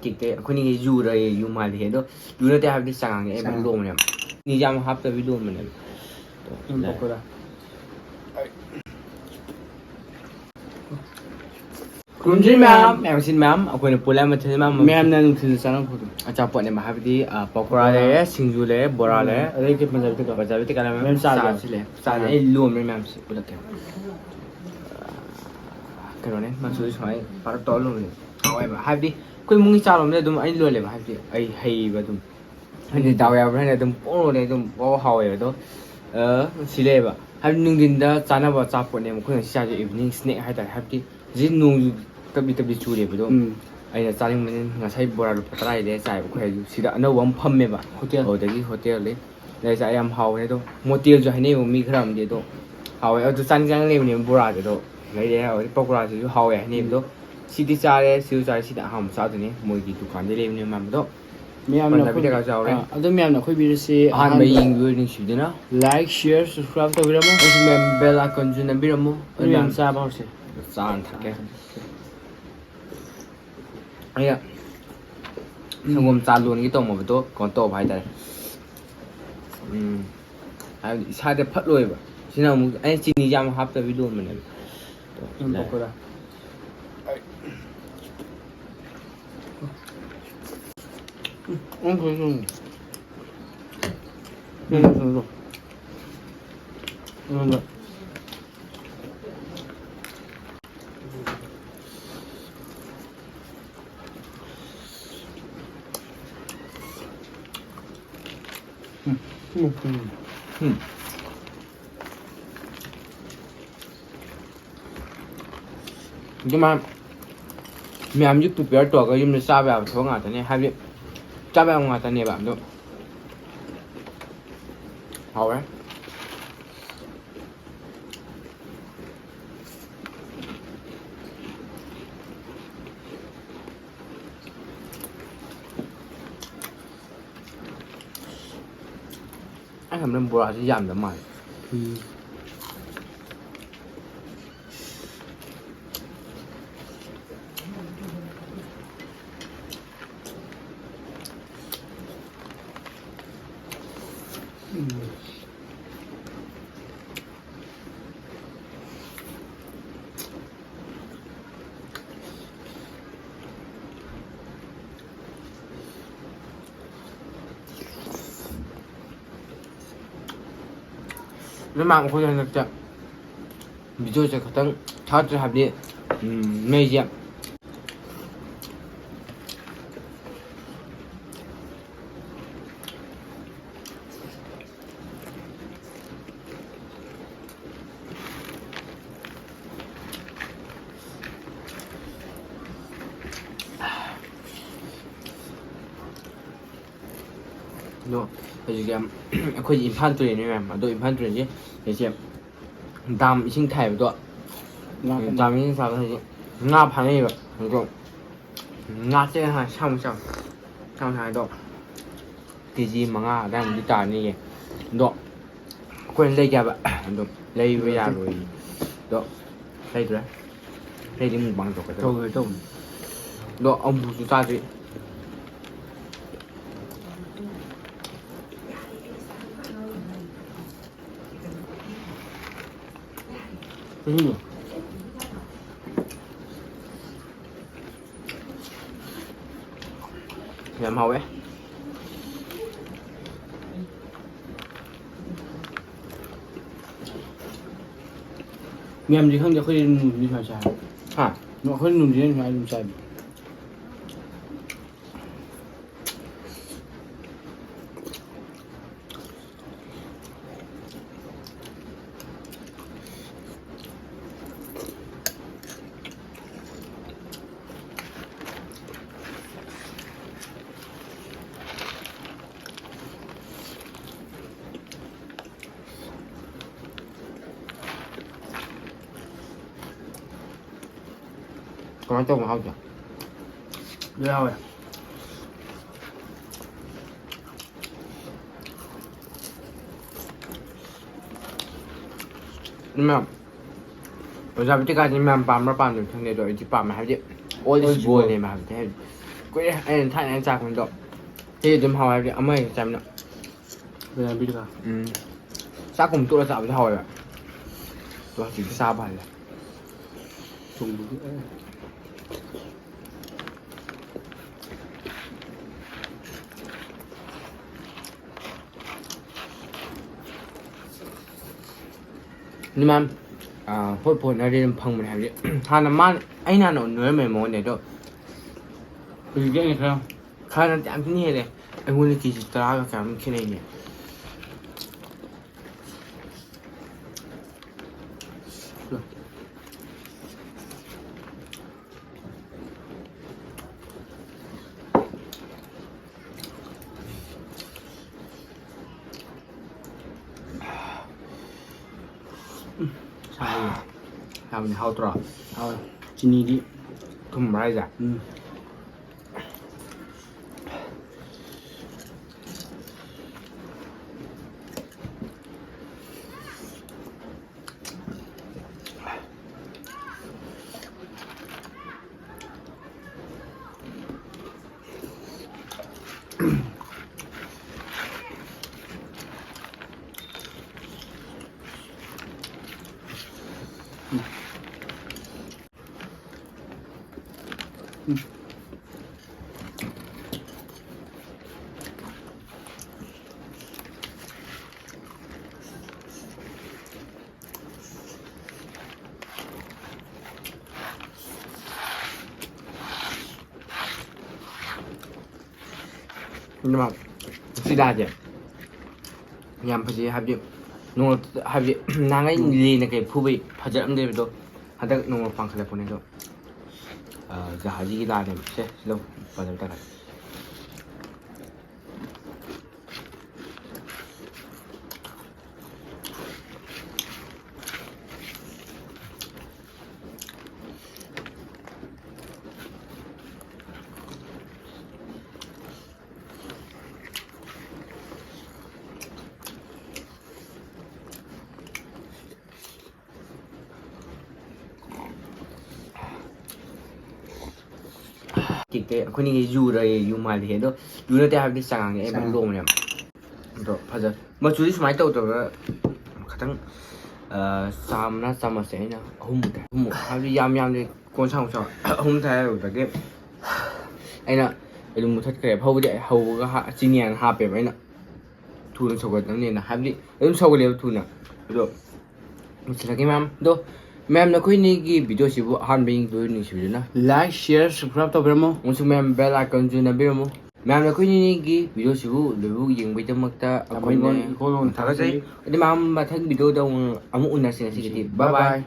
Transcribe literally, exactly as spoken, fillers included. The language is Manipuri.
ꯀꯦꯛꯇ ꯑꯩꯈꯣꯏꯅꯤꯒꯤ ꯌꯨꯔ ꯌꯨ ꯃꯥꯜꯂꯤ ꯑꯗꯣ, ꯌꯨ ꯅꯠꯇꯦ ꯍꯥꯏꯕꯗꯤ ꯆꯉꯥꯡꯅꯦ ꯑꯩ ꯆꯉꯥꯡ꯫ ꯂꯣꯟꯕꯅꯦꯕ꯫ ꯅꯤꯁꯥ ꯌꯥꯝ ꯍꯥꯞꯇꯕꯤ ꯂꯣꯟꯕꯅꯦꯕ꯫ ꯎꯝ, ꯄꯀꯣꯔꯥ꯫ ꯈꯨꯔꯨꯝꯖꯔꯤ ꯃꯌꯥꯝ, ꯃꯌꯥꯝ ꯁꯤ ꯃꯌꯥꯝ ꯑꯩꯈꯣꯏꯅ ꯄꯨꯜꯂꯦ ꯃꯊꯦꯜ ꯃꯌꯥꯝ ꯑꯃ ꯃꯌꯥꯝꯅ ꯅꯨꯡꯊꯤꯜꯗ ꯆꯥꯅꯕ ꯄꯣꯠꯇꯣ꯫ ꯑꯆꯥꯄꯣꯠꯅꯦꯕ ꯍꯥꯏꯕꯗꯤ, ꯑ, ꯄꯀꯣꯔꯥ ꯕꯣꯔꯥ꯫ ꯂꯩꯔꯦ, ꯁꯤꯡꯖꯨ ꯂꯩꯔꯦ, ꯕꯣꯔꯥ ꯎꯝ꯫ ꯂꯩꯔꯦ꯫ ꯑꯗꯩ ꯀꯩ ꯄꯟꯖꯥꯕꯤ ꯀꯩꯀꯥ꯫ ꯄꯟꯖꯥꯕꯤ ꯀꯩꯀꯥ ꯃꯌꯥꯝ ꯃꯌꯥꯝ ꯆꯥꯕ꯫ ꯆꯥꯁꯤ ꯂꯩ꯫ ꯆꯥꯁꯤ ꯎꯝ꯫ ꯑꯩ ꯂꯣꯟꯕ ꯃꯌꯥꯝꯁꯤ ꯎꯠꯂꯛꯀꯦ꯫ ꯀꯩꯅꯣꯅꯦ, ꯃꯆꯨꯁꯦ ꯁꯨꯃꯥꯏꯅ ꯄꯥꯔꯞ ꯇꯧꯔ ꯂꯣꯟꯕꯅꯦ꯫ ꯍꯥꯎꯋꯦꯕ꯫ ꯍꯥꯏꯕꯗꯤ ꯑꯩꯈꯣꯏ ꯏꯃꯨꯡꯒꯤ ꯆꯥ ꯂꯣꯟꯕꯗ ꯑꯗꯨꯝ ꯑꯩ ꯂꯣꯜꯂꯦꯕ꯫ ꯍꯥꯏꯕꯗꯤ ꯑꯩ ꯍꯩꯕ ꯑꯗꯨꯝ꯫ ꯍꯥꯏꯗꯤ ꯗꯥꯎ ꯌꯥꯕ꯭ꯔꯥ ꯍꯥꯏꯅ ꯑꯗꯨꯝ ꯄꯪꯂꯣꯜ ꯂꯣꯜꯂꯦ ꯑꯗꯨꯝ꯫ ꯄꯥꯎ ꯍꯥꯎꯋꯦꯕ ꯑꯗꯣ꯫ ꯑ, ꯁꯤ ꯂꯩꯌꯦꯕ꯫ ꯍꯥꯏꯕꯗꯤ ꯅꯨꯡꯊꯤꯟꯗ ꯆꯥꯅꯕ ꯑꯆꯥꯄꯣꯠꯅꯦꯕ ꯑꯩꯈꯣꯏꯅ ꯁꯤ ꯆꯥꯁꯦ evening snack ꯍꯥꯏꯇꯥꯔꯦ꯫ ꯍꯥꯏꯕꯗꯤ ꯍꯧꯖꯤꯛ ꯅꯣꯡꯁꯨ ꯇꯞꯂꯤ ꯇꯞꯂꯤ ꯆꯨꯔꯦꯕ ꯑꯗꯣ꯫ ꯎꯝ꯫ ꯑꯩꯅ ꯆꯥꯅꯤꯡꯕꯅꯤꯅ ꯉꯁꯥꯏ ꯕꯣꯔꯥ ꯂꯨꯄꯥ ꯇꯔꯥꯒꯤ ꯂꯩꯔ ꯆꯥꯏꯕ꯫ ꯑꯩꯈꯣꯏ ꯍꯧꯖꯤꯛ ꯁꯤꯗ ꯑꯅꯧꯕ ꯑꯃ ꯐꯝꯃꯦꯕ꯫ ꯍꯣꯇꯦꯜ꯫ ꯑꯗꯨꯗꯒꯤ ꯍꯣꯇꯦꯜꯗꯩ ꯂꯩꯔ ꯆꯥꯏ꯫ ꯌꯥꯝ ꯍꯥꯎꯋꯦ ꯑꯗꯣ꯫ ꯃꯣꯇꯦꯜꯁꯨ ꯍꯥꯏꯅꯩꯕ ꯃꯤ ꯈꯔ ꯑꯃꯗꯤ ꯑꯗꯣ꯫ ꯍꯥꯎꯋꯦ꯫ ꯑꯗꯨ ꯆꯥꯅꯤꯡ ꯆꯥꯅꯤꯡ ꯂꯩꯕꯅꯦꯕ ꯕꯣꯔꯥꯁꯦ ꯑꯗꯣ꯫ ꯂꯩꯔꯦ꯫ ꯍꯥꯎꯋꯦ꯫ ꯄꯀꯣꯔꯥꯁꯤꯁꯨ ꯍꯥꯎꯋꯦ ꯍꯥꯏꯅꯩꯕ ꯑꯗꯣ꯫ ꯁꯤꯗꯤ ꯆꯥꯔꯦ꯫ ꯁꯤꯁꯨ ꯆꯥꯔꯦ꯫ ꯁꯤꯗꯤ ꯑꯍꯥꯟꯕ ꯆꯥꯗꯣꯏꯅꯦ꯫ ꯃꯣꯏꯒꯤ ꯗꯨꯀꯥꯟꯗꯩ ꯂꯩꯕꯅꯦ ꯃꯌꯥꯝꯗꯣ꯫ ꯃꯌꯥꯝꯅ ꯄꯟꯖꯥꯕꯤ ꯑꯩꯈꯣꯏ-, ꯗꯔꯀꯥꯔ ꯆꯥꯎꯔꯦ꯫ ꯑꯥ, ꯑꯗꯨ ꯃꯌꯥꯝꯅ ꯑꯩꯈꯣꯏ video ꯁꯤ ꯑꯍꯥꯟꯕ ꯑꯍꯥꯟꯕ ꯌꯦꯡꯕꯤꯌꯨ ꯅꯨꯡꯁꯤꯕꯤꯗꯨꯅ꯫ Like, share, subscribe ꯇꯧꯕꯤꯔꯝꯃꯨ꯫ ꯑꯩꯁꯨ ꯃꯌꯥꯝ bell icon ꯁꯨ ꯅꯝꯕꯤꯔꯝꯃꯨ꯫ ꯑꯗꯨ ꯃꯌꯥꯝ ꯆꯥꯕ ꯍꯧꯔꯁꯦ꯫ ꯆꯥꯅ ꯊꯛꯀꯦ꯫ ꯑꯩꯅ ꯁꯪꯒꯣꯝ ꯆꯥ ꯂꯣꯟꯒꯦ ꯇꯧꯔꯝꯕꯗꯣ ꯀꯩꯅꯣ ꯇꯧꯕ ꯍꯥꯏꯇꯥꯔꯦ꯫ ꯎꯝ, ꯍꯥꯏꯕꯗꯤ ꯏꯁꯥꯗ ꯐꯠꯂꯣꯏꯕ꯫ ꯁꯤꯅ ꯑꯃꯨꯛ ꯑꯩꯅ ꯆꯤꯅꯤ ꯌꯥꯝ ꯍꯥꯞꯇꯕꯤ ꯂꯣꯟꯕꯅꯦꯕ꯫ ꯎꯝ, ꯄꯀꯣꯔꯥ꯫ ꯎꯝ, ꯎꯝ, ꯎꯝ꯫ ꯎꯝ, ꯎꯝ, ꯎꯝ꯫ ꯎꯝ꯫ ꯑꯗꯨꯃꯥꯏꯅ ꯃꯌꯥꯝꯁꯨ prepare ꯇꯧꯔꯒ ꯌꯨꯝꯗ ꯆꯥꯕ ꯌꯥꯕ ꯊꯕꯛ ꯉꯥꯛꯇꯅꯦ, ꯍꯥꯏꯕꯗꯤ ꯆꯥꯕ ꯌꯥꯕ ꯉꯥꯛꯇꯅꯦꯕ꯫ ꯑꯗꯣ ꯍꯥꯎꯔꯦ꯫ ꯑꯩ ꯈꯟꯕꯗ ꯕꯣꯔꯥꯁꯤ ꯌꯥꯝꯗꯕ ꯃꯥꯜꯂꯦ꯫ ꯎꯝ꯫ ꯅꯣꯏ ꯃꯥ ꯑꯩꯈꯣꯏ ꯍꯟꯗꯛꯇ ꯚꯤꯗꯤꯑꯣꯁꯦ ꯈꯇꯪ ꯊꯥꯒꯠꯇ꯭ꯔꯦ ꯍꯥꯏꯕꯗꯤ, ꯎꯝ, ꯃꯩꯁꯦ ꯑꯗꯣ ꯍꯧꯖꯤꯛꯁꯦ ꯑꯩꯈꯣꯏꯁꯦ ꯏꯝꯐꯥꯜ ꯇꯨꯔꯦꯜꯅꯤ ꯃꯌꯥꯝ꯫ ꯑꯗꯣ ꯏꯝꯐꯥꯜ ꯇꯨꯔꯦꯜꯁꯦ ꯍꯧꯖꯤꯛꯁꯦ ꯗꯥꯝ ꯏꯁꯤꯡ ꯊꯥꯏꯕꯗꯣ, ꯉꯥ ꯐꯥꯅꯩ꯫ ꯗꯥꯝ ꯏꯁꯤꯡ ꯊꯥꯕꯗ ꯍꯧꯖꯤꯛ ꯉꯥ ꯐꯥꯅꯩꯌꯦꯕ꯫ ꯑꯗꯣ ꯉꯥꯁꯦ ꯁꯥꯃꯨ ꯆꯥꯎ ꯁꯥꯃꯨ ꯆꯥꯎ ꯑꯗꯣ ꯀꯦ ꯖꯤ ꯃꯉꯥ ꯑꯗꯥꯏꯃꯨꯛꯇꯤ ꯇꯥꯔꯅꯤꯌꯦ꯫ ꯑꯗꯣ ꯑꯩꯈꯣꯏꯅ ꯂꯩꯒꯦ ꯍꯥꯏꯕ꯫ ꯑꯗꯣ ꯂꯩꯕ ꯌꯥꯔꯣꯏ꯫ ꯑꯗꯣ ꯂꯩꯗ꯭ꯔꯦ꯫ ꯂꯩꯗꯤ ꯃꯨꯛꯕꯥꯡ ꯇꯧꯔꯛꯀꯗꯕ꯫ ꯇꯧꯒꯦ ꯇꯧꯕꯅꯤ꯫ ꯑꯗꯣ ꯑꯃꯨꯛꯁꯨ ꯆꯥꯗ꯭ꯔꯤ꯫ ꯎꯝ꯫ ꯌꯥꯝ ꯍꯥꯎꯋꯦ꯫ ꯃꯌꯥꯝꯗꯤ ꯈꯪꯗꯦ, ꯑꯩꯈꯣꯏꯗꯤ ꯅꯨꯡꯗꯤ ꯁꯨꯃꯥꯏꯅ ꯆꯥꯏ꯫ ꯍꯥ? ꯑꯩꯈꯣꯏ ꯅꯨꯡꯗꯤ ꯁꯨꯃꯥꯏꯅ ꯑꯗꯨꯝ ꯆꯥꯏ꯫ ꯀꯃꯥꯏꯅ ꯇꯧꯕ ꯍꯥꯎꯗꯦ? ꯂꯣꯏ ꯍꯥꯎꯋꯦ꯫ ꯃꯌꯥꯝ, ꯑꯣꯖꯥ ꯕꯤꯇꯤꯀꯥꯁꯤ ꯃꯌꯥꯝ ꯄꯥꯝꯕ꯭ꯔꯥ ꯄꯥꯝꯗꯕ꯭ꯔꯥ ꯈꯪꯗꯦ, ꯑꯗꯣ ꯑꯩꯗꯤ ꯄꯥꯝꯃꯦ꯫ ꯍꯥꯏꯕꯗꯤ old is gold ꯅꯦꯕ꯫ ꯍꯥꯏꯕꯗꯤ, ꯍꯥꯏꯗꯤ ꯀꯨꯏꯔꯦ ꯑꯩꯅ ꯊꯥꯏꯅ ꯑꯩꯅ ꯆꯥꯛ ꯈꯨꯝꯗꯣ꯫ ꯁꯤ ꯑꯗꯨꯝ ꯍꯥꯎꯋꯦ꯫ ꯍꯥꯏꯕꯗꯤ ꯑꯃ ꯍꯦꯛꯇ ꯆꯥꯃꯤꯟꯅ ꯕꯤꯔꯌꯥꯅꯤꯗꯨꯒ꯫ ꯎꯝ꯫ ꯆꯥꯛꯀꯨꯝ ꯇꯣꯠꯂ ꯆꯥꯕꯗꯤ ꯍꯥꯎꯋꯦꯕ꯫ ꯑꯗꯣ ꯍꯧꯖꯤꯛꯇꯤ ꯆꯥꯕ ꯍꯜꯂꯦ꯫ ꯊꯨꯝꯕꯨꯗꯤ ꯑꯦ꯫ ꯅꯤꯃꯥꯟ, ꯑ, ꯍꯣꯠꯄꯨ ꯍꯣꯠꯅꯔꯗꯤ ꯑꯗꯨꯝ ꯐꯪꯕꯅꯦ꯫ ꯍꯥꯏꯕꯗꯤ ꯍꯥꯟꯅ ꯃꯥꯅ, ꯑꯩꯅ ꯍꯥꯟꯅ ꯅꯣꯏꯔꯝꯃꯦ ꯃꯉꯣꯟꯗ, ꯑꯗꯣ ꯍꯧꯖꯤꯛꯇꯤ ꯑꯩꯅ ꯈꯔ ꯈꯔ ꯅꯠꯇꯦ, ꯌꯥꯝ ꯊꯤꯅ ꯍꯦꯜꯂꯦ꯫ ꯑꯩꯉꯣꯟꯗ ꯀꯦꯖꯤ ꯇꯔꯥꯒ ꯀꯌꯥꯃꯨꯛ ꯈꯦꯠꯅꯩꯅꯦ꯫ ꯁꯥꯏꯌꯦ꯫ ꯌꯥꯝꯅ ꯍꯥꯎꯇ꯭ꯔꯣ? ꯍꯥꯎꯋꯦ꯫ ꯆꯤꯅꯤꯗꯤ ꯊꯨꯝꯕ꯭ꯔꯥ ꯍꯥꯏꯁꯦ? ꯎꯝ꯫ ꯑꯗꯨꯃ ꯁꯤꯗꯥꯁꯦ ꯌꯥꯝ ꯐꯖꯩ, ꯍꯥꯏꯕꯗꯤ ꯅꯣꯡ-, ꯍꯥꯏꯕꯗꯤ ꯅꯍꯥꯟꯉꯩ ꯎꯝ꯫ ꯂꯦꯟꯅ ꯀꯩ ꯐꯨꯕꯩ ꯐꯖꯔꯝꯗꯦꯕꯗꯣ, ꯍꯟꯗꯛ ꯅꯣꯡꯃ ꯄꯥꯡꯈꯠꯂꯛꯄꯅꯦ ꯑꯗꯣ, ꯑ, ꯖꯍꯥꯖꯤꯒꯤ ꯂꯥꯅꯦꯕ꯫ ꯁꯦ, ꯁꯤꯗ ꯐꯖꯕ ꯇꯥꯔꯦ꯫ ꯀꯦꯛꯇ ꯑꯩꯈꯣꯏꯅꯤꯒꯤ ꯌꯨꯔ ꯌꯨ ꯃꯥꯜꯂꯤ꯫ ꯑꯗꯣ ꯌꯨ ꯅꯠꯇꯦ ꯍꯥꯏꯕꯗꯤ ꯆꯉꯥꯡꯅꯦ꯫ ꯑꯩ ꯆꯉꯥꯡ꯫ ꯂꯣꯡꯕꯅꯦꯕ꯫ ꯑꯗꯣ ꯐꯖ ꯃꯆꯨꯗꯤ ꯁꯨꯃꯥꯏꯅ ꯇꯧꯗꯕ꯭ꯔꯥ? ꯈꯤꯇꯪ ꯆꯥꯝꯅ ꯆꯥꯃꯁꯁꯦ ꯑꯩꯅ ꯑꯍꯨꯝꯃꯨꯛ ꯊꯥꯏ꯫ ꯑꯍꯨꯝꯃꯨꯛ ꯍꯥꯏꯕꯗꯤ ꯌꯥꯝ ꯌꯥꯝꯗꯦ꯫ ꯀꯣꯟꯁꯥꯡ ꯀꯣꯟꯁꯥꯡ ꯑꯍꯨꯝ ꯊꯥꯏ꯫ ꯑꯗꯨꯗꯒꯤ ꯑꯩꯅ ꯑꯗꯨꯝ ꯃꯨꯊꯠꯈ꯭ꯔꯦ꯫ ꯐꯥꯎꯕꯗꯤ ꯑꯩ ꯍꯧꯕꯒ ꯍꯥ- ꯆꯤꯅꯤ ꯍꯥꯟꯅ ꯍꯥꯞꯄꯦꯕ ꯑꯩꯅ, ꯊꯨꯅ ꯁꯧꯒꯠꯅꯕꯅꯦꯅ꯫ ꯍꯥꯏꯕꯗꯤ ꯑꯗꯨꯝ ꯁꯧꯒꯠꯂꯦꯕ ꯊꯨꯅ꯫ ꯑꯗꯣ ꯃꯨꯠꯁꯤꯜꯂꯒꯦ ꯃꯌꯥꯝ꯫ ꯑꯗꯣ ꯃꯌꯥꯝꯅ ꯑꯩꯈꯣꯏ ꯑꯅꯤꯒꯤ ꯚꯤꯗꯤꯑꯣꯁꯤꯕꯨ ꯑꯍꯥꯟꯕ ꯌꯦꯡꯗꯣꯏ ꯅꯨꯡꯁꯤꯕꯤꯗꯨꯅ like, share, subscribe ꯇꯧꯕꯤꯔꯝꯃꯣ꯫ ꯑꯃꯁꯨꯡ ꯃꯌꯥꯝ bell iconꯁꯨ ꯅꯝꯕꯤꯔꯝꯃꯣ꯫ ꯃꯌꯥꯝꯅ ꯑꯩꯈꯣꯏ ꯑꯅꯤꯒꯤ ꯚꯤꯗꯤꯑꯣꯁꯤꯕꯨ ꯂꯣꯏꯕꯨ ꯌꯦꯡꯕꯒꯤꯗꯃꯛꯇ ꯑꯩꯈꯣꯏꯅ ꯏꯈꯣ ꯂꯣꯟ ꯊꯥꯒꯠꯆꯔꯤ꯫ ꯊꯥꯒꯠꯆꯔꯤ꯫ ꯑꯗꯨꯗꯤ ꯃꯌꯥꯝ ꯃꯊꯪ ꯚꯤꯗꯤꯑꯣꯗ ꯑꯃꯨꯛ ꯑꯃꯨꯛ ꯎꯅꯔꯁꯤ꯫ ꯉꯁꯤꯒꯤꯗꯤ bye bye꯫